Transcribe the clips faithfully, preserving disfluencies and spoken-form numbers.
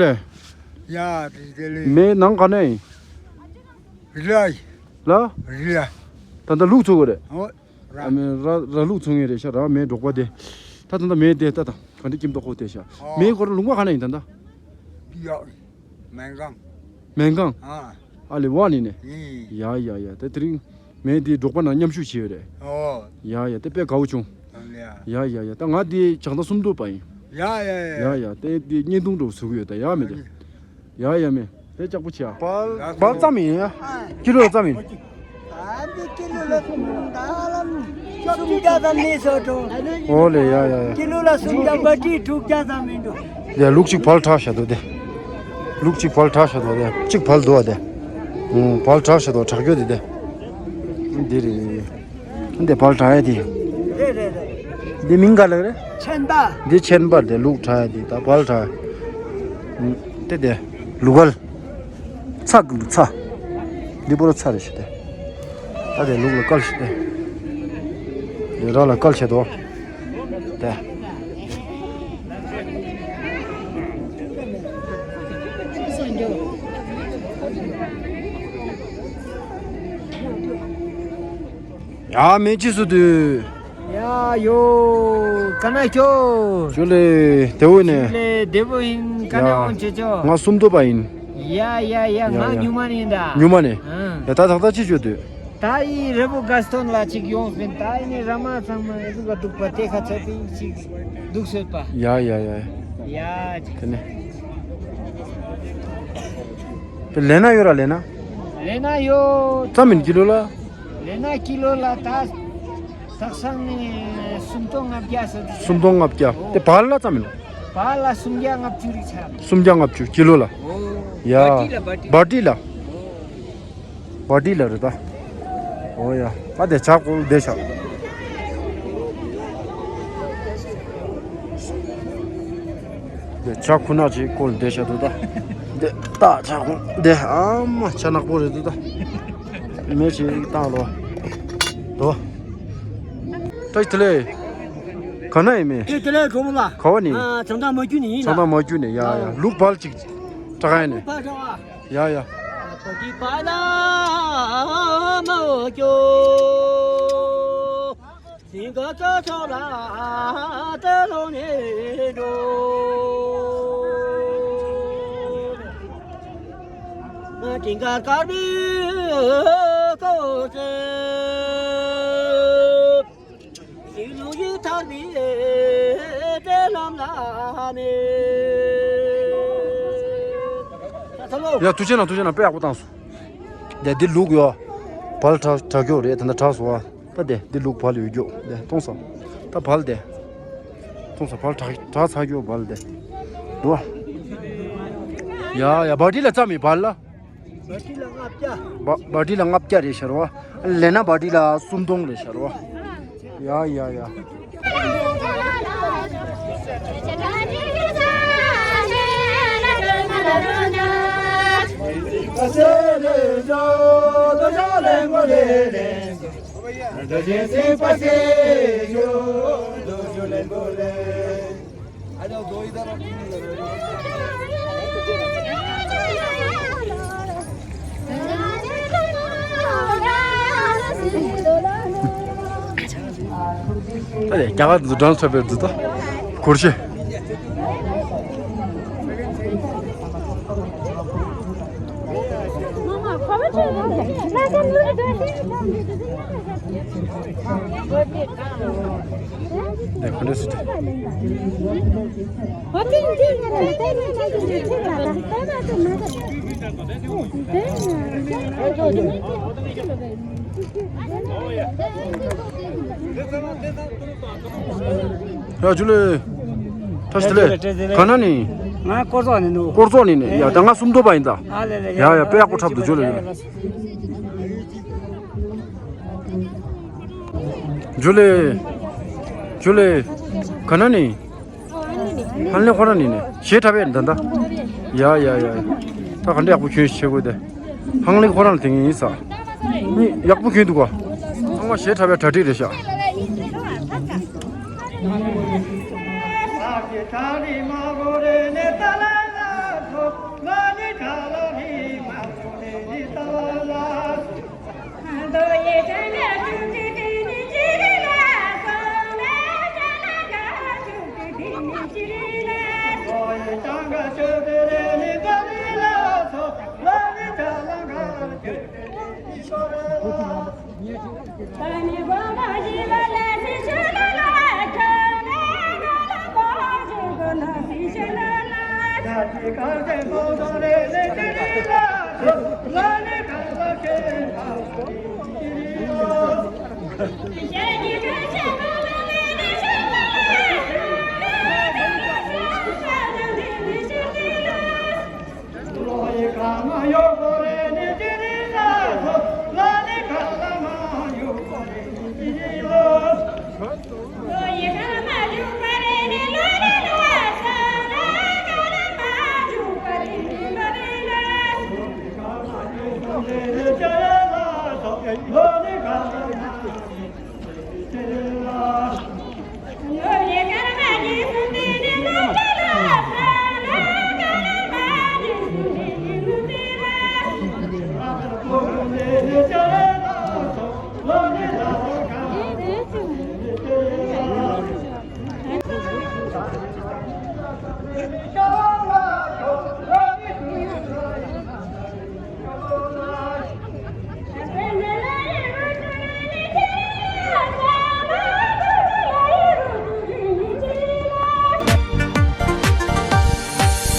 ལེ། ཡ་དེ་དེ་ལེ། མེ་ནང་ག་ནས་ཡིན། རི་ལ་ཡིན། ལ། རི་ལ། ད་ལྟ་ལུག་འཚོ་གི་རེད། ཨོ། ར། ཨ་མེ་ར་ར་ལུག་འཚོ་ངེས་རེད་ཤག་ར། མེ་འབྲོག་པ་དེ། ད་ད་ལྟ་མེ་དེ་ད་ད་ག་འདྲ་ཁྱིམ་ཐོག་ཁོ་དེ་ཤག་ཨོ། མེ་ཁོ་ར་ལུང་པ་ག་ནས་ཡིན་ད་ད། ཡ། མེན་ཀང་། མེན་ཀང་། ཨ། ཨ་ལེ་ཝ་ནི་ནས། ཡིན། ཡ་ཡ་ཡ། དེ་དེ་རིང་མེ་དེ་འབྲོག་པ་ནང་མཉམ་ཞུགས་བྱས་ཡོད་རེད། ཨོ། ཡ་ཡ། དེ་དཔེ་དགའ་བོ་བྱུང་། ཨ་ལེ་ཡ། ཡ་ཡ་ཡ། ད་ང་དེ་བྱང་ཐང་སུམ་མདོ་པ་ཡིན། ཡ་ཡ་ཡ། ཡ་ཡ། དེ་དེ་བརྙན་ཐུང་འགྲོ་བཟོ་གི་ཡོད་ད། ཡ་མེ་དེ། ཡ་ཡ་མེ། དེ་ལྕགས་པོ་ཆེ་ཨ། བལ་བལ་ཙམ་ཡིན་ཡ། ཀི་ལོ་ཙམ་ཡིན། ཨ་འདི་ཀི་ལོ་ལ་ད་ལམ་སུམ་བརྒྱ་ཙམ་མེད་སོ་འགྲོ། ཨོ་ལེ་ཡ་ཡ་ཡ། ཀི་ལོ་ལ་སུམ་བརྒྱ་བ་ཏི་དྲུག་བརྒྱ་ཙམ་མིན་འགྲོ། ཡ་ལུག་གཅིག་བལ་དྲག་ཤ་དོ་དེ། ལུག་གཅིག་བལ་དྲག་ཤ་དོ་དེ། གཅིག་བལ་དོ་དེ། ཨུང་བལ་དྲག་ཤ་དོ་དྲག་རྒྱུ་དེ་དེ། འདི་རེད། འདི་བལ་དྲག་ཡ་དེ། རེད་རེད་རེད། འདི་མིང་ག་ལ་རེད། ཆེན་པ། འདི་ཆེན་པ་དེ་ལུག་དྲག་ཡ་དེ་ད་བལ་དྲག་ཡ། དེ་དེ་ལུག་བལ། ཚ་གི་ཚ། འདི་པོ་ར་ཚ་རེད་ཤི་སྟེ། ད་དེ་ལུག་ལ་བཀལ་ཤི་སྟེ། དེ་ར་ལ་བཀལ་ཆེ་དོ། དེ། ཡ་མེ་ཅི་སུ་དུ། ཡ་ཡོ། ག་ན་ཁྱོ། ཞུ་ལེ་དེ་བོ་ནས། ཞུ་ལེ་དེ་བོ་ཡིན། ག་ན་ཡ་འོང་ཆེ་ཆོ། ང་སུམ་མདོ་པ་ཡིན། ཡ་ཡ་ཡ། ཡ་ང་ཡ། ཉུ་མ་ནས་ཡིན་ད། ཉུ་མ་ནས། ཨང་། ཡ་ད་ད་ད་ཅི་བྱོས་དུས། ད་ཡི་རི་བོ་དགའ་སྟོན་ལ་ཅིག་ཡོང་ཟིན། ད་ཡི་ནི་ར་མ་ཚང་མ་ཡི་ག་འདུག་པ་དེ་ཁ་ཚ་དེ་ཅིག་འདུག་སོད་པ། ཡ་ཡ་ཡ། ཡ་ཅིག་དེ་ནས། དེ་ལེ་ན་ཡོད་ར་ལེ་ན། ལེ་ན་ཡོད། ཙམ་མིན་ཀི་ལོ་ལ། ལེ་ན་ཀི་ལོ་ལ་ད། དག་ས་ནས་སུམ་སྟོང་ལྔ་བརྒྱ་ཟེར་དུས། སུམ་སྟོང་ལྔ་བརྒྱ། དེ་བལ་ལ་ཙམ་མིན། བལ་ལ་སུམ་བརྒྱ་ལྔ་བཅུ་རིགས་ཆགས། སུམ་བརྒྱ་ལྔ་བཅུ་ཀི་ལོ་ལ། ཨོ། ཡ། བ་ཏི་ལ་བ་ཏི་ལ། བ་ཏི་ལ་རེད་ད། ཨོ་ཡ། ཨ་དེ་ཇ་ཁོལ་བསྡད་ཤག་དེ་ཇ་ཁོ་ན་ཅིག་ཁོལ་བསྡད་ཤག་འདུག་ད། དེ་ད་ཇ་ཁོལ་བསྡད། ཨ་མ་ཇ་ནག་པོ་རེད་འདུག་ད། མེ་ཅིག་བཏང་ལོ། དོ། ཏྲ་ཏི་ལེ། ག་ན་ཡིན་མེ། ཏི་ལེ་གོ་མོ་ལ། ག་བ་ནི། ཨ་བྱང་ཐང་མ་རྒྱུད་ནི་ཡིན་ལ། བྱང་ཐང་མ་རྒྱུད་ནི་ཡ་ཡ། ཨ། ལུག་བལ་ཅིག་ཏྲ་ག་ཡ་ནི། ལུག་བལ་ཏྲ་ག་ཡ། ཡ་ཡ། པ་ཏི་པ་ལ་མ་ཀྱོ། སིང་ག་ཀ་ཆོ་ལ་ཏ་ལོ་ནེ་འགྲོ། ང་ཏིང་ག་དཀར་བའི་ཀོ་ཅེ། ཡུལ་ལུང་ཡིག་ཐར་བའི་ཏེ་ལམ་ལ་མེ། ཡ་ཐུགས་རྗེ་གནང་། ཐུགས་རྗེ་གནང་། དཔེ་ཡག་པོ་བཏང་སོང་། དེ་འདི་ལུག་ཡོ། བལ་དྲག་དྲག་རྒྱུ་རེད། ད་ནི་དྲག་སོང་བ། ད་དེ་འདི་ལུག་བལ་ཡོད་རྒྱུ་དེ་མཐོང་སོང་། ད་བལ་དེ་མཐོང་སོང་། བལ་དྲག་དྲག་ཚར་རྒྱུ་བལ་དེ་འདུག་བ། ཡ་ཡ། བ་ཏི་ལ་ཙམ་མི་བལ་ལ། བ་ཏི་ལ་ལྔ་བརྒྱ། བ་བ་ཏི་ལ་ལྔ་བརྒྱ་རེད་ཤར་བ། ལེ་ན་བ་ཏི་ལ་སུམ་སྟོང་རེད་ཤར་བ། ཡ་ཡ་ཡ། ད་རེས་རྒྱ་གར་འཛུགས་གྲངས་ཚོད་པའི་འཛུགས་ད་གུར་ཤི། ནས་ག་འདྲ་སེ་དེ། ཡ་ཇུ་ལེ། བཀྲ་ཤིས་བདེ་ལེགས། ག་ན་ནི། ང་ཀོར་ཙོག་ནས་འདུག་ཀོར་ཙོག་ནས་ནི། ཡ་ད་ང་སུམ་མདོ་པ་ཡིན་ད། ཨ་ལེ་ལེ། ཡ་ཡ། དཔེ་ཡག་པོ་འཁྲབ་འདུག་ཇུ་ལེ། ཇུ་ལེ། ཇུ་ལེ། ག་ན་ནི། ཧང་ལེ་ཁོ་རང་ནི་ནི་གཞས་འཁྲབ་ཡས་ད་ད། ཡ་ཡ་ཡ། ད་ག་འདྲ་ཡག་པོ་ཁྱོད་ཤེས་དགོས་ཏེ། ཧང་ལེ་ཁོ་རང་ལ་དེ་ངས་ཡིན་ས། ནི་ཡག་པོ་ཁྱོད་འདུག་ག་ཚང་མ་གཞས་འཁྲབ་ཡས་གྲ་སྒྲིག་རེད་ཤག་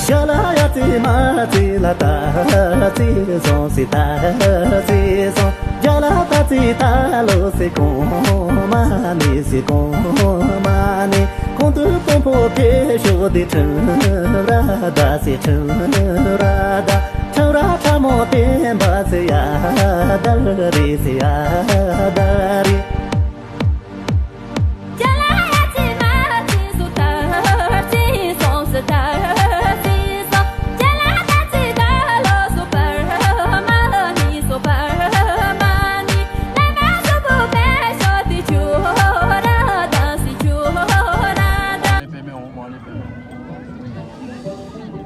རྒྱ་ལ་ཡ་ཙི་མ་ཙི་ལ་ད་ཙི་སོང་སི་ད་ཙི་སོང་། རྒྱ་ལ་ད་ཙི་ད་ལོ་སི་གོང་མ་ནི་སི་གོང་མ་ནི། ཁོང་དུ་དཔོན་པོ་དེ་ཤོག་དེ་ཁྲིམས་ར་ད་སི་ཁྲིམས་ར་ད། ཁྲིམས་ར་ཁྲ་མོ་དེ་འབའ་སི་ཡ་ད་རི་སི་ཡ་ད་རི།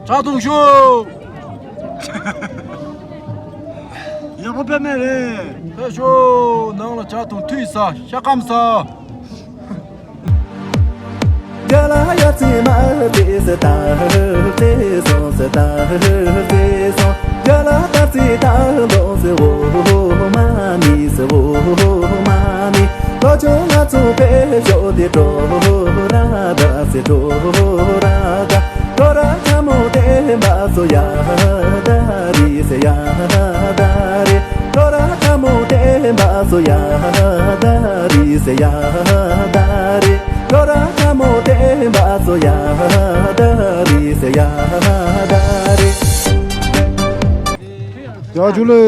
ཁྲག་འཐུང་ཤོག་ཡག་པོ་དཔེ་མེད་རེད། ཕེབས་ཤོག་ནང་ལ་ཇ་འཐུང་དུས་ཟ། ཤ་སྐམ་ཟ། རྒྱ་ལ་ཡ་ཙི་མ་ཙི་སི་ད་ཙི་སོང་སི་ད་ཙི་སོང་། རྒྱ་ལ་ད་ཙི་ད་ལོ་སི་འོ་མ་ནི་སི་འོ་མ་ནི། ལོ་ཆུང་ང་ཚོ་དཔེ་ཤོག་དེ་འགྲོ་ར་ད་སི་འགྲོ་ར་ད། ལོ་ར་ཁྲ་མོ་དེ་འབའ་སོ་ཡ་ད་རི་སི་ཡ་ད་རི། ལོ་ར་ཁྲ་མོ་དེ་འབའ་སོ་ཡ་ད་རི་སི་ཡ་ད་རི། ལོ་ར་ཁྲ་མོ་དེ་འབའ་སོ་ཡ་ད་རི་སི་ཡ་ད་རི། ཡ་ཇུ་ལེ།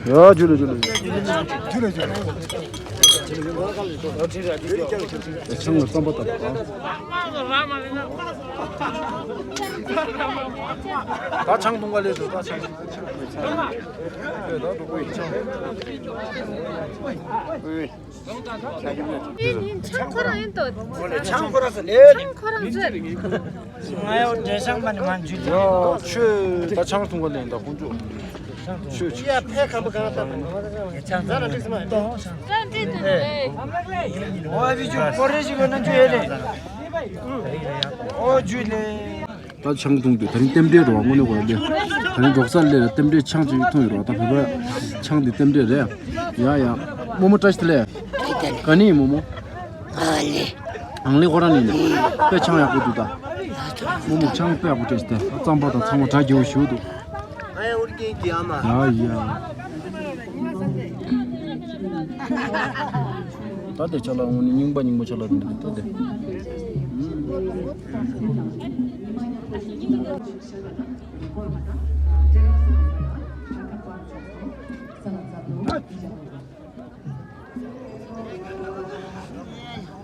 ཡ་ཇུ་ལེ་ཇུ་ལེ། ཆང་ལ་རྩམ་པ་བཏབ། ད་ཆང་འཐུང་ག་ལེ་དུ་ད་ཆང་། ད་འགྲོ་གི་ཡིན་ཆང་། ཆང་ཁོ་རང་ཡིན་ཏོ། ཆང་ཁོ་རང་ཟེར་ལེ། ཆང་ཁོ་རང་ཟེར། ང་ཡོ་འབྲས་ཆང་མ་ནི་མ་འཇུ་ལེ། ཡ་ཆོས་ད་ཆང་འཐུང་ག་ལེ་ད་ཁོང་ཚོ། ཆོས་ཆོས། ཡ་ཕེ་ཁམ་པ་གང་ལྟར་ད་ན་འགྲིག་སི་མ། ད་འགྲིག་ཏུ་ལེ། ཨོ་བི་ཇུ་པོ་རེ་ཞིག་ཡོད་ན་འཇུ་ཡེ་ལེ། ཨོ་འཇུ་ལེ། ད་ཆང་འཐུང་དུས་ད་རིང་རྟེན་འབྲེལ་རོ་དངོས་གནས་གོ་ཡ་ལེ། ད་རིང་འབྲོག་སར་སླེབས་ལ་རྟེན་འབྲེལ་ཆང་ཅིག་འཐུང་ཡོད་རོ། ད་བོད་པ་ཆང་འདི་རྟེན་འབྲེལ་རེད། ཡ་ཡ། རྨོ་མོ་བཀྲ་ཤིས་བདེ་ལེགས། ག་ནས་ཡིན་རྨོ་མོ། ཨ་ལེ། ཨང་ལེ་ཁོ་རང་ནས་ནི། དཔེ་ཆང་ཡག་པོ་འདུག་ད། རྨོ་མོ་ཆང་དཔེ་ཡག་པོ་སྤྲད་ཤག་ད། རྩམ་པ་དང་ཚང་མ་གྲ་རྒྱས་པོ་ཞིག་འདུག་ཨ་ཡ་ཨོར་གན་གྱི་ཨ་མ། ཡ་ཡ། ད་དེ་ཆ་ལ་འོང་ནི་རྙིང་པ་རྙིང་པ་ཆ་ལ་འདུག་ད་དེ།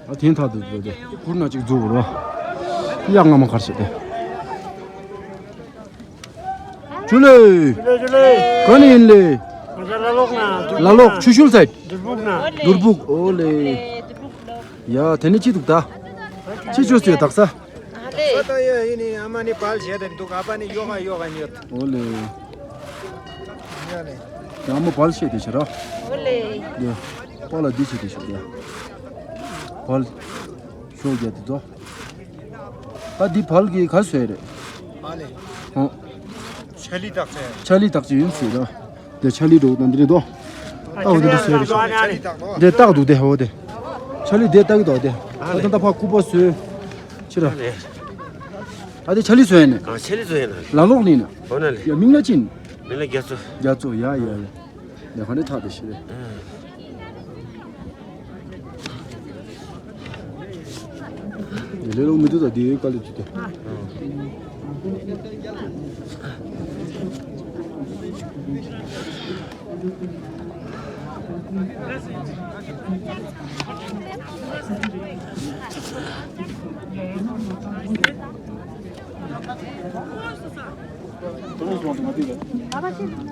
ཨ་དེ་ཐག་ཏུ་འགྲོ་དེ་ཁུར་ན་ཅིག་འཛུགས་རོ། གཡག་རྔ་མ་གར་བྱེད་དེ། ཇུ་ལེ། ཇུ་ལེ་ཇུ་ལེ། ག་ནས་ཡིན་ལེ། ང་ཚོ་ལ་ལོག་ན། ལ་ལོག་ཆུ་ཤུལ་སའིད། འདུར་ཕུག་ན། འདུར་ཕུག་ཨོ་ལེ། ཡ་དེ་ནས་ཅི་འདུག་ད། ཅི་བཅོས་ཟེར་དག་ས། ཨ་ལེ། ད་ཡ་ཡིན་ནི་ཨ་མ་ནི་བལ་བྱས་ཏེ་འདུག་ཨ་ཕ་ནི་ཡོ་ག་ཡོ་ག་ཉོ། ཨོ་ལེ། ཡ་ལེ། ཡ་ཨ་མ་བལ་བྱས་ཏེ་ཤི་ར། ཨོ་ལེ། ཡ། པཱ་ལགས་འདི་བྱས་ཏེ་ཤི་ཡ། བལ། ཤོག་རྒྱ་དེ་ཚོ། ད་འདི་བལ་གྱི་ག་བཟོས་རེད། ཨ་ལེ། ཧོ། ཆ་ལི་བཏགས་ཚེ། ཆ་ལི་བཏགས་ཚེ་ཡིན་ཟེར་ར། དེ་ཆ་ལི་འགྲོ་དང་འདི་རེད་དོ། ཏག་འདི་འདྲ་བཟོས་རེད། ཆ་ལི་བཏགས་འདུག་དེ་ཧོ་དེ། ཆ་ལི་དེ་ཏག་གི་དོ་དེ། ད་ད་ཕ་སྐུ་པ་བཟོས། ཕྱི་ར། ཨ་དེ་ཆ་ལི་བཟོས་ཡིན་ནི། ཨ་ཆ་ལི་བཟོས་ཡིན་ནི། ལ་ལོག་ནི་ན། ཧོ་ན་ལེ། ཡ་མིང་ལ་ཅི་ཡིན། མིང་ལ་རྒྱ་མཚོ། རྒྱ་མཚོ་ཡ་ཡ་ཡ། ལས་ཁང་ནས་ཐག་དེ་ཤི་རེད། ལས་རོགས་མི་འདུག་ད་དེའི་དཀའ་ལས་ཅི་དེ།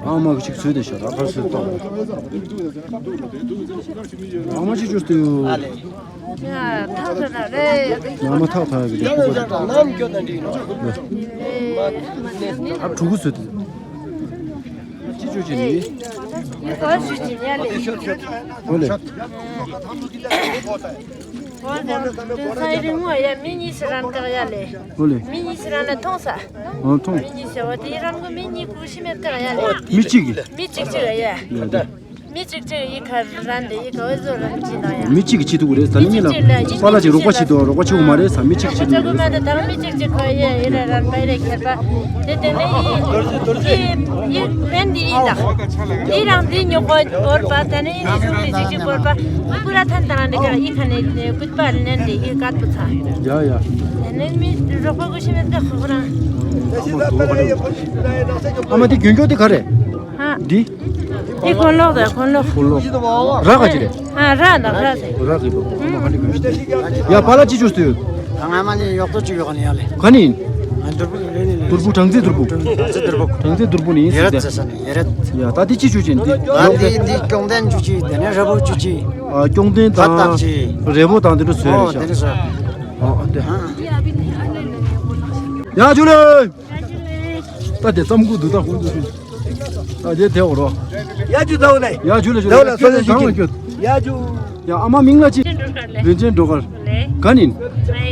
ཨ་མ་གི་ཅིག་བཟོས་ཏེ་ཤོག་ད་གར་བཟོས་ཏོ། ཨ་མ་ཅིག་བཅོས་ཏེ་ཡོད། ཡ་ཐག་ཐག་རེད། ཨ་མ་ཐག་ཐག་གི་ལས་ཁུག་པ། ཨ་ཕྲུ་གུ་བཟོས་ཏེ། ཅི་བཅོས་ཅི་ནི། ཨོ་ལེ། ཨོ་ལེ། དུས་ཚོད་རིང་མོ་ཡ་མི་གཉིས་སུ་རང་དགའ་ཡ་ལེ། ཨོ་ལེ། མི་གཉིས་སུ་རང་ལ་མཐོང་ས། ཨ་མཐོང་། མི་གཉིས་སུ་བ་དེ་རང་གི་མི་གཉིས་ཀུ་ཤི་མེད་དགའ་ཡ་ལེ། མི་གཅིག་གི། མི་གཅིག་གཅིག་ཡ། ཡ་ད། མི་གཅིག་གཅིག་ཡི་ཁ་རང་དེ་ཡི་ག་བ་བཟོ་རང་གཅིག་དང་ཡ། མི་གཅིག་གི་ཆེད་དུ་རེད་ཟ་ནི་མི་ལ། པཱ་ལགས་ཀྱིས་རོགས་པ་བྱེད་དུ་རོགས་པ་བྱེད་དགོས་མ་རེད་ཟ་མི་གཅིག་བྱེད་དུ་རེད་ཟ། མི་གཅིག་གཅིག་ཁོ་ཡ་ཡི་ར་རང་པའི་རེ་ཁྱེར་པ། དེ་དེ་ནས་ཡི་ཡི་ཕན་དེ་ཡི་དང་། ཡི་རང་དེ་ཉོ་གོ་བོར་པ་དེ་ནས་ཡི་རི་ཟུག་རི་ཟིག་ཅིག་བོར་པ། ཀུ་ར་ཐན་དང་དེ་ག་ཡི་ཁ་ནས་ཀུད་པ་ལེན་དེ་ཡི་ཀ་ཏུ་ཚ། ཡ་ཡ། དེ་ནས་མི་རོགས་པ་གུ་ཤི་མེད་ཀ་ཁོ་རང་། ཨ་མ་དེ་རྒྱུན་སྐྱོར་དེ་ག་རེད། ཧ། འདི། འདི་གོན་ལོག་དང་གོན་ལོག་གོན་ལོག་ར་ག་ཅི་རེད། ཨ་ར་དང་ར་ཟེར། ར་གི་པ་ཨ་མ་ག་ནས་གོན་ཤི་དེ། ཡ་པཱ་ལགས་ཅི་བཅོས་ཏེ་ཡོད། ང་མ་ནི་ཡོག་ཏོ་ཅིག་ཡོག་ནི་ཡ་ལེ། ག་ནས་ཡིན། ང་དུར་བུ་རེད་ནི་ལེ། དུར་བུ་སྦྲང་རྩི་དུར་བུ། སྦྲང་རྩི་དུར་བུ། སྦྲང་རྩི་དུར་བུ་ནས་ཡིན་ཡེ་རད་ཟེར་ཟེར་ནི་ཡེ་རད། ཡ་ད་འདི་ཅི་བཅོས་ཅི་འདི། ང་འདི་འདི་སྐྱོང་ལྡན་བཅོས་ཅི་དེ་ནས་ར་བོ་བཅོས་ཅི། ཨ་སྐྱོང་ལྡན་དང་། ར་བཏགས་ཅི། ར་བོ་དང་འདི་འདྲ་བཟོས་ཨོ་རེད་དེ་ཤག་ནི་བཟོས། ཨ་དེ། ཡ་ཇུ་ལེ། ད་དེ་ཙམ་གུ་འདུག་ད་ཧུང་འདུག་ད་དེ་དེ་འོ་རོ། ཡ་ཇུ་ད་འོ་ལེ། ཡ་ཇུ་ལེ་ཇུ་ད་འོ་ལེ་ལེ་སོ་ལེ་ཇུ་གང་ལ་ཁྱོད། ཡ་ཇུ། ཡ་ཨ་མ་མིང་ལ་ཅི། རིན་ཆེན་སྒྲོལ་དཀར་ལེ། རིན་ཆེན་སྒྲོལ་དཀར། ལེ། ག་ནས་ཡིན།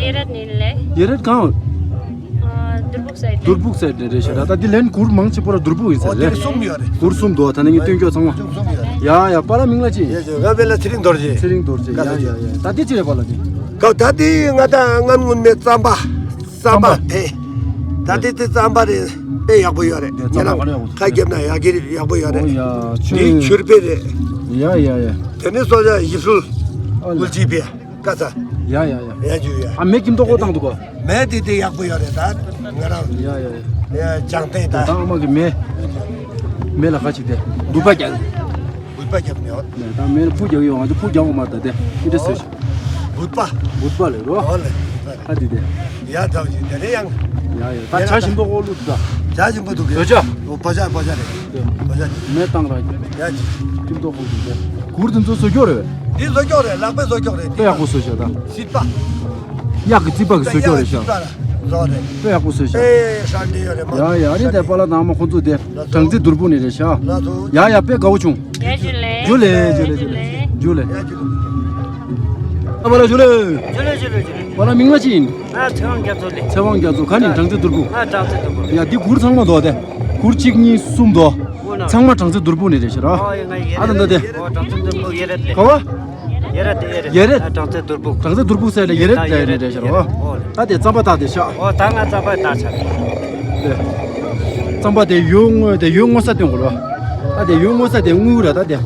ཡེ་རད་ནས་ལེ། ཡེ་རད་གང་། ཨ་དུར་བུག་སའིད་ནས་རེད་ཤག་ད་ད་དེ་ལན་གུར་མང་ཆེ་པོ་ར་དུར་བུག་ཡིན་ས་ཨོ་དེ་རེད། རེད་གསུམ་ཡོད་རེད། གུར་གསུམ་འདུག་ད་ནི་ངས་སྟོན་སྐྱོ་ཚང་མ། གསུམ་ཡོད་རེད། ཡ་ཡ་པཱ་ལགས་མིང་ལ་ཅི། ཡ་ཇུ་ང་བེ་ལ་ཚེ་རིང་རྡོ་རྗེ། ཚེ་རིང་རྡོ་རྗེ་ཡ་ཡ་ཡ་ད་དེ་ཅི་རེད་པཱ་ལགས་དེ། ག་ད་དེ་ང་ད་ང་སྔོན་མའི་རྩམ་པ། རྩམ་པ་དེ། ད་དེ་དེ་རྩམ་པ་རེད་དཔེ་ཡག་པོ་ཡོད་རེད། ངས་ན་ཁ་རྒྱབ་ན་ཡག་གི་ཡག་པོ་ཡོད་རེད། འདི་ཆུར་པེ་རེད། ཡ་ཡ་ཡ། དེ་ནས་སོ་ཡ་ཡིབ་སུལ། ཨུལ་ཅི་པེ་ཀ་ས། ཡ་ཡ་ཡ། ཡ་ཇུ་ཡ། ཨ་མེ་ཀིམ་ཏོག་ཀོ་བཏང་འདུག་ག་མེ་དེ་དེ་ཡག་པོ་ཡོད་རེད་ད། ང་རང་། ཡ་ཡ་ཡ། ཡ་ཅང་ཏེ་ད། ད་ཨ་མ་གི་མེ། མེ་ལ་ཁ་ཅིག་དེ་འདུག་པ་རྒྱག་བུད་པ་རྒྱབ་ནས་ཨོ། ད་མེ་ལ་ཕུ་རྒྱག་ཡོང་ང་ཚོ་ཕུ་རྒྱག་འོང་མ་ད་དེ་ཨི་འདྲ་ཟེར་ཞིག་བུད་པ། བུད་པ་ལས་རོ། ཨོ་ལེ། ཨ་དེ་དེ། ཡ་ཐབས་ཤིག་དེ་ནས་ཡང་། ཡ་ཡ་ད་ཇ་ཞིམ་པོ་ཨོ་ལུ་དུ་ད། ཇ་ཞིམ་པོ་འདུག་གས། བོད་ཇ། ཨོ་བོད་ཇ་བོད་ཇ་རེད། བོད་ཇ། མེ་བཏང་ར། ཡ་ཅི། ཀིམ་ཏོག་ཁོག་འདུག་གས། གུར་དེ་ཚོ་བཟོ་སྐྱོ་རེད། འདི་བཟོ་སྐྱོ་རེད་ལག་པས་བཟོ་སྐྱོ་རེད། དཔེ་ཡག་པོ་བཟོས་ཤག་ད། སྲིད་པ། གཡག་གི་རྩིད་པ་གི་བཟོ་སྐྱོ་རེད་ཤག་བཟོ་རེད། དཔེ་ཡག་པོ་བཟོས་ཤག་ཨེ་ཧྲ་འདི་ཡོད་རེད་མ། ཡ་ཡ་ཨ་ནི་དེ་པཱ་ལགས་དང་ཨ་མ་ཁོང་ཚོ་དེ། སྦྲང་རྩི་དུར་བུ་ནས་རེད་ཤག་ཡ་ཡ་དཔེ་དགའ་བོ་བྱུང་། ཡ་ཇུ་ལེ། ཇུ་ལེ་ཇུ་ལེ་ཇུ་ལེ། ཇུ་ལེ། ཨ་པཱ་ལགས་ཇུ་ལེ། ཇུ་ལེ་ཇུ་ལེ་ཇུ་ལེ། པཱ་ལགས་མིང་ལ་ཅི་ཡིན། ཨ་ཚེ་དབང་རྒྱ་མཚོ་ལེ། ཚེ་དབང་རྒྱ་མཚོ་ག་ནས་སྦྲང་རྩི་དུར་བུ། ཨ་སྦྲང་རྩི་དུར་བུ། ཡ་འདི་གུར་ཚང་མ་འདུག་དེ། གུར་གཅིག་གཉིས་གསུམ་འདུག་ཚང་མ་སྦྲང་རྩི་དུར་བུ་ནས་རེད་ཤག་ར། ཨ་ད་ད་དེ། ཨོ་སྦྲང་རྩི་དུར་བུ་ཡེ་རེད་ལེ། ག་བ། ཡེ་རེད་ཡེ་རེད། ཡེ་རེད། ཨ་སྦྲང་རྩི་དུར་བུ། སྦྲང་རྩི་དུར་བུ་ཟེར་ལེ་ཡེ་རེད་ལེ་ཡེ་རེད་རེད་ཤག་ར། ཨོ་ད་དེ་རྩམ་པ་བཏགས་དེ་ཤག་ཨོ་ད་ང་རྩམ་པ་བཏགས་ཆགས། རྩམ་པ་དེ་ཡོད་དངོས་དེ་ཡོད་དངོས་ས་སྟོན་དགོས་ར། ད་དེ་ཡོད་དངོས་ས་དེ་དངུལ་ར་ད་དེ།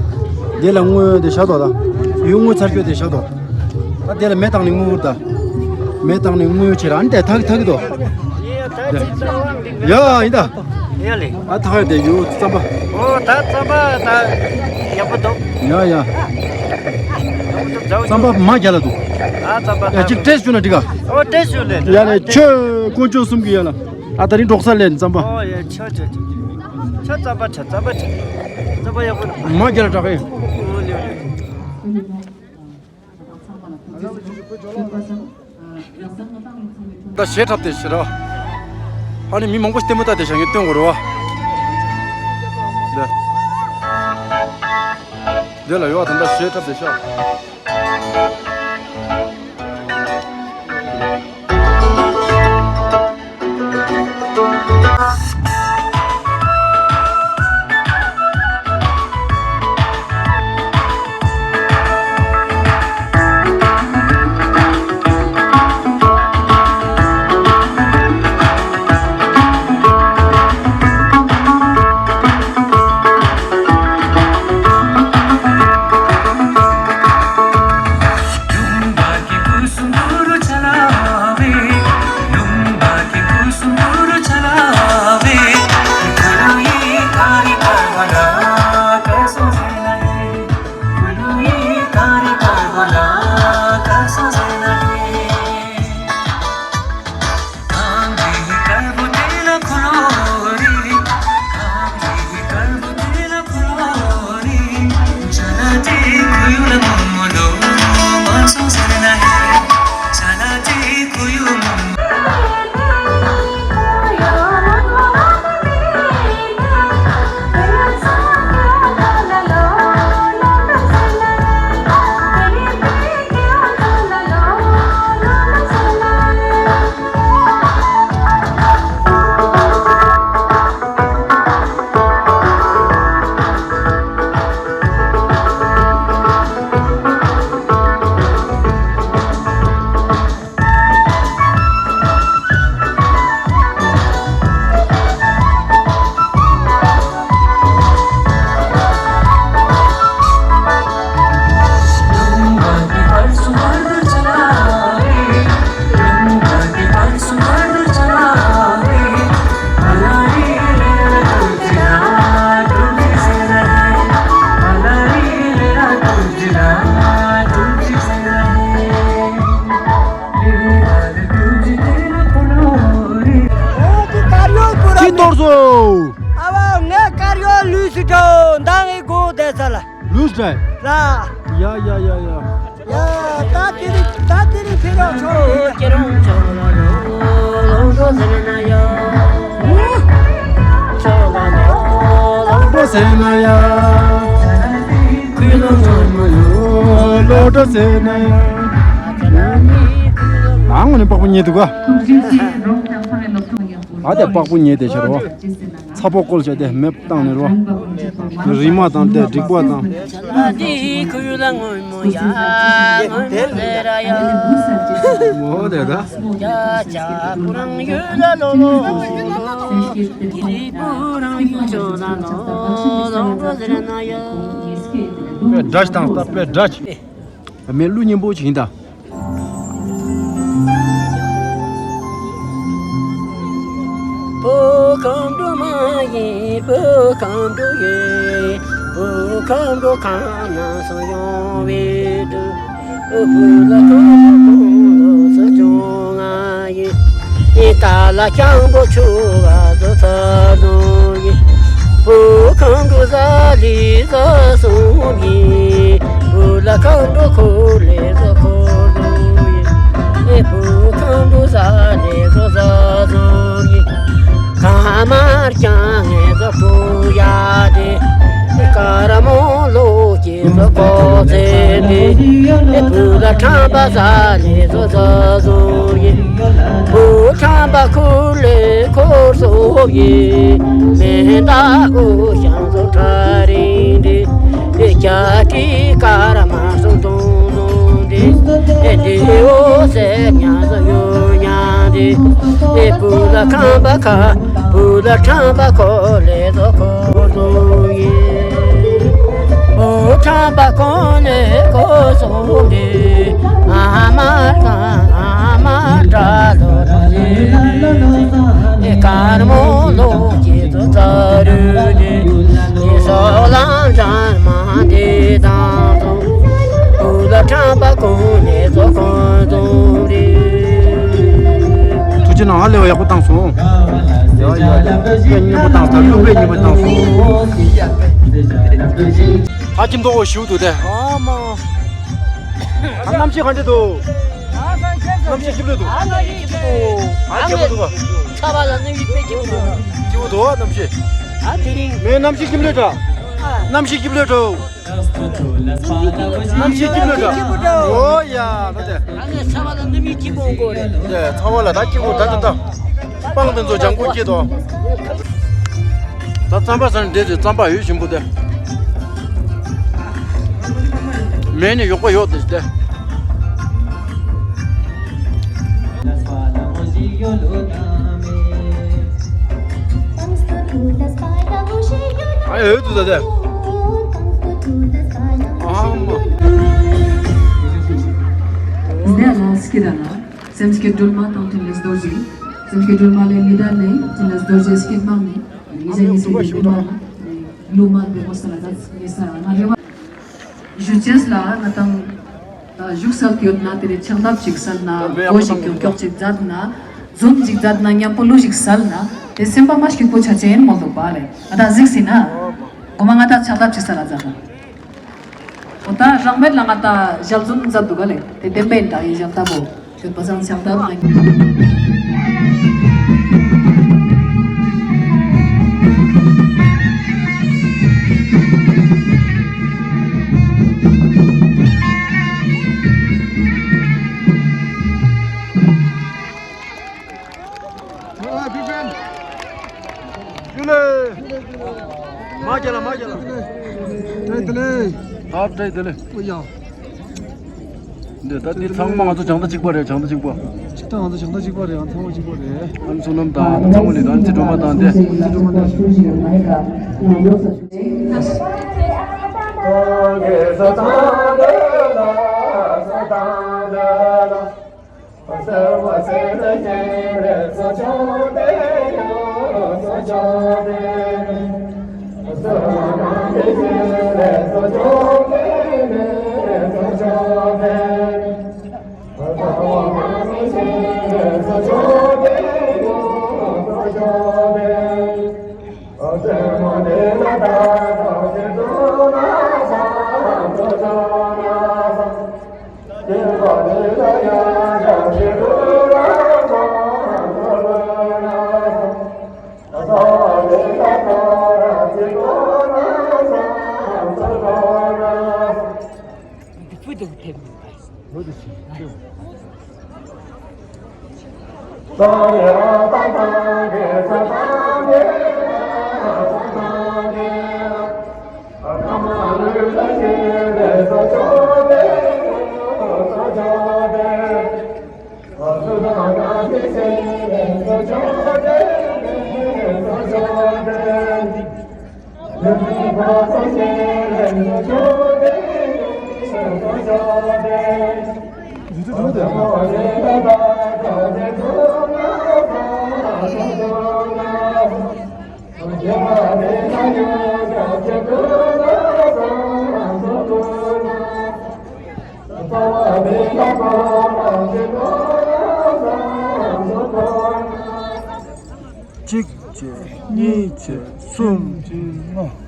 དེ་ལ་དངོས་དེ་བཞག་དོ་ད། ཡོད་དངོས་ཚར་སྐྱོ་དེ་བཞག་དོ། ད་དེ་ལ་མེ་བཏང་ནས་དངུལ་ད། མེ་བཏང་ནས་དངུལ་ཆེ་ར་ཨ་ནི་དེ་ཐག་ཐག་གི་དོ། ཡ་ཡིན་ད། ཡ་ལེ། ཨ་ཐག་དེ་ཡོད་རྩམ་པ། ཨོ་ད་རྩམ་པ་ད་ཡག་པོ་འདུག་ཡ་ཡ། ཡག་པོ་འདུག་མཛའ་བོ་རྩམ་པ་མ་རྒྱལ་ལ་འདུག་ཨ་རྩམ་པ་ཡ་ད་གཅིག་ཊེ་སི་ཊི་བྱུང་ན་འགྲིག་ག་ཨོ་ཊེ་སི་ཊི་བྱུང་ལེ། ཡ་ལེ་ཁྱོད་དཀོན་མཆོག་གསུམ་གྱི་ཡ་ལ། ཨ་ད་རིང་འབྲོག་ས་ལེན་རྩམ་པ། ཨོ་ཡ་ཆོ་ཆོ་ཆོ། ཆོ་རྩམ་པ་ཆོ་རྩམ་པ་ཆོ། རྩམ་པ་ཡག་པོ་འདུག་མ་རྒྱལ་ལ་དྲག་གི་ཨོ་ལེ་ལེ། ད་གཞས་འཁྲབ་དེ་ཤི་ར། ཨ་ནི་མི་མང་པོ་ལྟད་མོ་ལྟ་དེ་བྱ་ངན་སྟོན་དགོས་རེད་བ། འདི། འདི་ལ་ཡོད་ད་ལྟ་གཞས་འཁྲབ་དེ་ཤ། ཅི་གཏོར་སོང་། ཨ་བ་ངས་དཀར་ཡོལ་ལུས་སུ་འགྲོ་མདང་ངའི་སྒོ་བསྡད་ས་ལ། ལུས་རེད། ལ། ཡ་ཡ་ཡ་ཡ། ཡ་ད་དེ་རིང་ད་དེ་རིང་ཕེ་རོགས་ཆོག་ཡིན། ཁྱེད་རང་ཆོག་ལ་ལོ་ལོ་འགྲོ་ཟེར་ན་ཡ། ཆོག་ལ་ལོ་ལོ་འགྲོ་ཟེར་ན་ཡ། ཁུལ་ལོ་ངོ་མ་ལོ་ལོ་འགྲོ་ཟེར་ན་ཡ། ཨ་ངོ་ནས་པགས་པ་ཉལ་འདུག་ག་ཨ་དེ་པགས་པ་ཉལ་དེ་ཤར་བ། ཚ་པོ་བཀོལ་བྱས་ཏེ་མེད་བཏང་ནས་རོ། རིལ་མ་དང་དེ་འགྲིག་པ་དང་། ལ་དེའི་ཁུ་ཡུ་ལ་ངོ་མོ་ཡ། ངོ་མོ་ཟེར་ར་ཡ། ངོ་དེ་ད། ཡ་ཅ་པུ་རང་ཡུ་ལ་ལོ་ལོ། གི་རི་པུ་རང་ཡུ་ཅོ་ལ་ལོ་ལོ་ཟེར་ན་ཡ། དཔེ་འདྲ་ཞིག་དང་ད་དཔེ་འདྲ་ཞིག་མེ་གླུ་སྙན་པོ་ཅིག་ཡིན་ད། བོད་ཁམས་འགྲོ་མ་ཡིན། བོད་ཁམས་འགྲོ་ཡིན། བོད་ཁམས་འགྲོ་ཁམས་ན་སོ་ཡོང་བའི་དུས། བོད་ལ་ཁམས་འགྲོ་ཁོང་ལོ་སོ་ཅུང་ང་ཡིན། ཨེ་ད་ལ་སྐྱང་པོ་ཆུ་བ་བཟོ་ཚ་བཟོ་ཡིན། བོད་ཁམས་འགྲོ་ས་ལི་ས་སོང་ཡིན། བུ་ལ་ཁམས་འགྲོ་ཁོ་ལེ་ཟོ་ཁོ་ཟོ་ཡི། ཨེ་བུ་ཁམས་འགྲོ་ས་ལེ་ཟོ་ཟ་ཟོ་ཡི། ཁ་མར་ཀྱང་ངེ་ཟོ་ཁུ་ཡ་དེ། ཀ་ར་མོ་ལོ་ཀྱི་ཟོ་ཁོ་ཚེ་དེ། ཨེ་བུ་ལ་ཁྲམ་པ་ས་ལེ་ཟོ་ཟ་ཟོ་ཡི། བུ་ཁྲམ་པ་ཁུ་ལེ་ཁོ་སོ་ཡི། མེ་ད་འུ་ཤང་ཟོ་ཁྲ་རིང་དེ། ཀྱ་ཀི་ཀ་ར་མ་སོང་དུང་དུང་དེ། ཨེ་དེ་འོ་སེ་ཉ་སོ་ཡོ་ཉ་དེ། ཨེ་བུ་ལ་ཁམས་པ་ཁ། བུ་ལ་ཁྲམ་པ་ཁོ་ལེ་ཟོ་ཁོ་དུང་ཡེ། བུ་ཁྲམ་པ་ཁོ་ལེ་ཁོ་སོང་དེ། ཨ་མ་ཀ་ཨ་མ་ཀ་ལོ་ར་ལེ། ཨེ་ཀར་མོ་ལོ་ཀྱི་ཟོ་ཚ་རུ་དེ། ཨེ་སོ་ལང་ཇར་མ་དེ་དང་སོང་། བུ་ལ་ཁྲམ་པ་ཁོང་ནས་ཚོ་ཁོང་ཚོང་རེད། ཐུགས་རྗེ་གནང་། ཨ་ལེ་བ་ཡག་པོ་བཏང་སོང་། ཡ་ཡ་ཡ། དཔེ་སྙན་པོ་བཏང་སོང་། གླུ་དཔེ་སྙན་པོ་བཏང་སོང་། ཧ་ཅང་མདོག་ཞིབ་འདུག་དེ། ཨ་མ། གནམ་གཤིས་ག་འདྲ་འདུག་གནམ་གཤིས་སྐྱིད་པོ་འདུག་ཨ་ནམ་གཤིས་སྐྱིད་པོ་འདུག་ཨ་སྐྱིད་པོ་འདུག་ཚ་བ་ལ་གནམ་གཤིས་དཔེ་སྐྱིད་པོ་འདུག་སྐྱིད་པོ་འདུག་ཨ་གནམ་གཤིས། ཨ་དེ་རིང་མེ་གནམ་གཤིས་སྐྱིད་པོ་འདུག་ཨ། གནམ་གཤིས་སྐྱིད་པོ་འདུག་གནམ་གཤིས་སྐྱིད་པོ་འདུག་ཨོ་ཡ་ད་དེ། ཨ་ནི་ཚ་བ་ལ་གནམ་གཤིས་སྐྱིད་པོ་འགོ་རེད། དེ་ཚ་བ་ལ་ད་སྐྱིད་པོ་ད་དེ་ད། སྤང་དེ་ཚོ་ལྗང་ཁུ་སྐྱིད་དོ། ད་རྩམ་པ་ཟ་ནས་བསྡད་དུས་རྩམ་པ་ཡོད་ཞིམ་པོ་དེ། མེད་ནི་ཡོག་པ་ཡོག་དེ་དེ། ཨ་ཡོད་དུ་ད་དེ། ཨ་མ། འདི་ལ་སྐྱིད་ད་ན། སེམས་བསྐྱེད་སྒྲོལ་མ་དང་འཕྲིན་ལས་རྡོ་རྗེ། སེམས་བསྐྱེད་སྒྲོལ་མ་ལས་མི་འདའ་ནས་འཕྲིན་ལས་རྡོ་རྗེ་སྐྱེད་མ་ནས། ཉེ་ཞ་ཉེ་སེ་ཡི་མི་མ་ལ་ལུ་མ་བེ་མོ་ས་ལ་ད་ངེ་ས་ང་རེ་བ། ཞུ་ཅེས་ལ་ང་དང་བཞུགས་སལ་ཡོད་ན་དེ་རེ་ཕྱག་ལྡབ་ཅིག་སལ་ན་སྒོ་ཞིག་ཀྱོག་ཀྱོག་ཅིག་མཛད་ན་འཛུམ་ཅིག་མཛད་ན་མཉམ་པོ་གླུ་ཞིག་སལ་ན་དེ་སེམས་པ་མ་སྐྱིད་པོ་ཆ་ཅན་མོ་འདུག་པ་ལེ། ང་དང་གཟིགས་སི་ན་གོ་མ་ང་དང་ཕྱག་ལྡབ་ཅིག་སལ་ལ་མཛད་ན། ཨོ་ད་རང་མེད་ལ་ང་ད་ཞལ་འཛུམ་མཛད་འདུག་ག་ལེ། དེ་བདེན་པའི་ད་ཡི་ཞལ་ལྟ་བུ་ཡོད་པ་སང་ཞལ་ལྟ་བུ། ཨ་ཕི་ཕན། ཞུ་ལེ། མ་རྒྱལ་ལ་མ་རྒྱལ་ལ། བཀྲ་ཤིས་བདེ་ལེགས། ཨ་བཀྲ་ཤིས་བདེ་ལེགས། ཨོ་ཡ། འདི་ད་འདི་ཚང་མ་ང་ཚོ་བྱང་ད་གཅིག་པ་རེད། བྱང་ད་གཅིག་པ། གཅིག་ད་ང་ཚོ་བྱང་ད་གཅིག་པ་རེད། ང་ཚང་མ་གཅིག་པ་རེད། ཨ་ནི་བསོད་ནམས་དང་ཚང་མ་ལི་དང་ཚེ་སྒྲོལ་མ་དང་དེ། ཚེ་སྒྲོལ་མ་དང་། གཅིག་བྱས། གཉིས་བྱས། གསུམ་བྱས། ལྔ།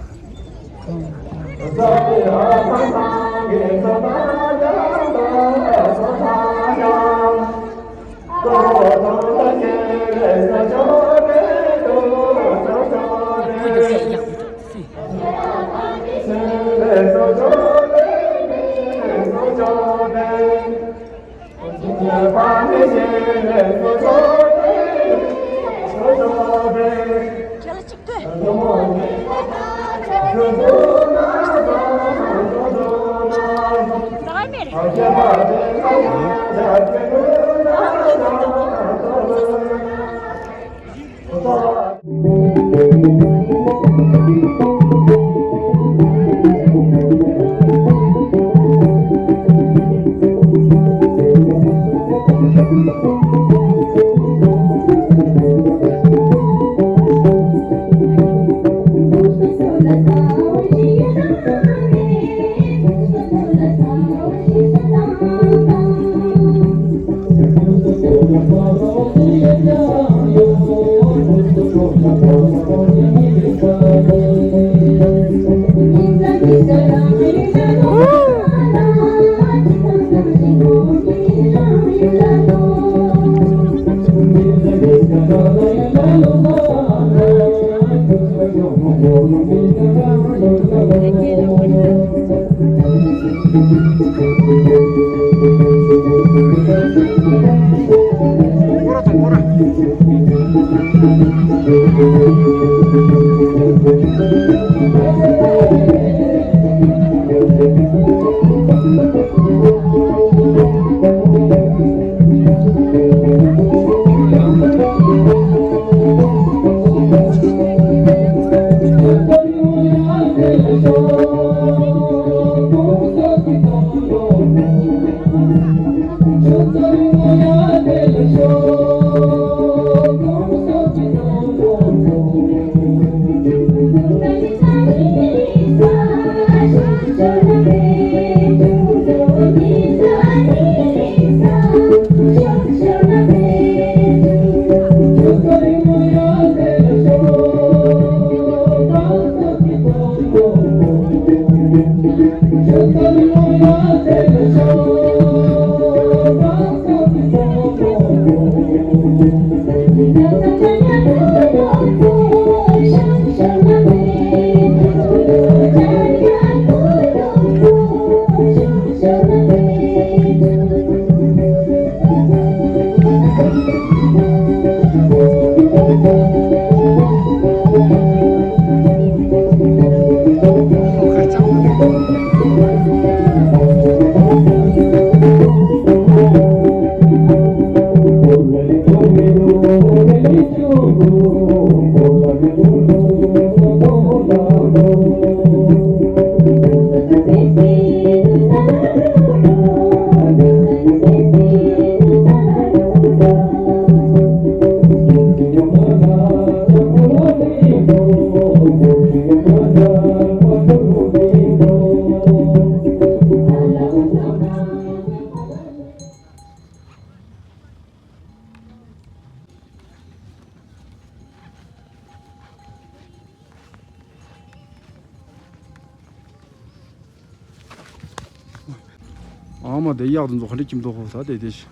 ཨ་མ་དེ་གཡག་དེ་ཚོ་ག་འདྲ་ཁྱིམ་ཐོག་ཧོ་ད་དེ་དེ་ཤི།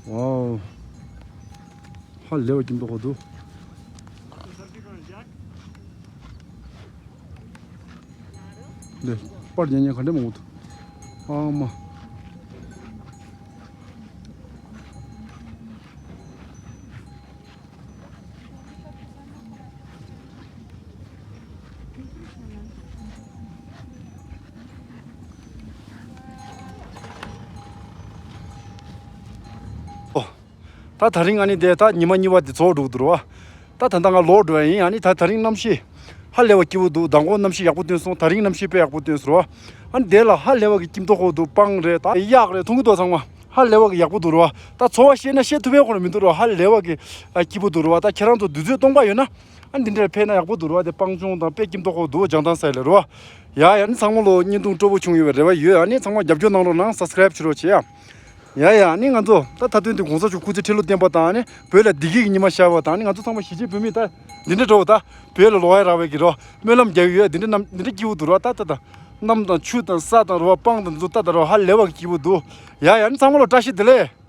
ཝའོ། ཧ་ལས་པ་ཁྱིམ་ཐོག་ཧོ་འདུག་འདི་པར་རྒྱག་མཁན་ག་འདྲ་མང་པོ་འདུག་ཨ་མ། ཨོ། ད་དེ་རིང་ཨ་ནི་དེ་ད་ཉི་མ་གཉིས་པ་དེ་རྫོགས་འགྲོ་གི་འདུག་ར་བ། ད་ད་ལྟ་ང་ལོག་འགྲོ་ཡ་ཡིན། ཨ་ནི་ད་དེ་རིང་གནམ་གཤིས་ཧ་ལས་པ་སྐྱིད་པོ་འདུག་མདང་དགོང་གནམ་གཤིས་ཡག་པོ་སྟོན་སོང་། དེ་རིང་གནམ་གཤིས་དཔེ་ཡག་པོ་སྟོན་སོང་ར་བ། ཨ་ནི་དེ་ལ་ཧ་ལས་པ་གི་སྐྱིད་མདོག་ཁོག་འདུག་སྤང་རེད། ད་གཡག་རེད། མཐོང་གི་འདུག་ཚང་མ། ཧ་ལས་པ་གི་ཡག་པོ་འདུག་ར་བ། ད་ཚོར་བ་བཤད་ན་བཤད་ཐུབ་ཡ་ཁོ་ར་མི་འདུག་ར་བ། ཧ་ལས་པ་གི་ཨ་སྐྱིད་པོ་འདུག་ར་བ། ད་ཁྱེད་རང་ཚོ་དུས་ཚོད་སྟོང་པ་ཡོད་ན་ཨ་འདི་འདྲར་ཕེབས་ན་ཡག་པོ་འདུག་ར་བ། དེ་སྤང་ལྗོངས་དང་དཔེ་སྐྱིད་མདོག་ཁོག་འདུག་རྒྱང་ཐང་ས་ཡ་ལ་ར་བ། ཡ་ཡ་ནི་ཚང་མ་ལོ་བརྙན་ཐུང་སྤྲོ་པོ་བྱུང་ཡོད་པའི་རེ་བ་ཡོད། ཨ་ནི་ཚང་མ་རྒྱབ་སྐྱོར་གནང་རོགས་གནང་། སབ་སི་ཀ་རེབ་བྱེད་རོགས་བྱེད་ཡ། ཡ་ཡ་ནི་ང་ཚོ་ད་མཐའ་དོན་དུ་གོང་ས་མཆོག་སྐུ་ཚེ་ཁྲི་ལོ་བརྟན་པ་དང་ནི་བོད་ལ་བདེ་སྐྱིད་ཀྱི་ཉི་མ་ཤར་བ་དང་ནི་ང་ཚོ་ཚང་མ་གཞིས་བྱེས་བོད་མི་ད་འདི་འདྲ་འགྲོ་བ་ད་བོད་ལ་ལོག་ཡ་རག་པའི་གི་རོ་སྨོན་ལམ་རྒྱག་གི་ཡོད། འདི་འདྲ་ནམ་འདི་འདྲ་སྐྱིད་པོ་འདུག་རོ། ད་ད་ད་གནམ་དང་ཆུ་དང་ས་དང་རོ་བ་སྤང་དང་འདི་ཚོ་ད་ད་རོ་ཧ་ལས་པ་གི་སྐྱིད་པོ་འདུག་ཡ་ཡ་ནི་ཚང་མ་ལོ་བཀྲ་ཤིས་བདེ་ལེགས།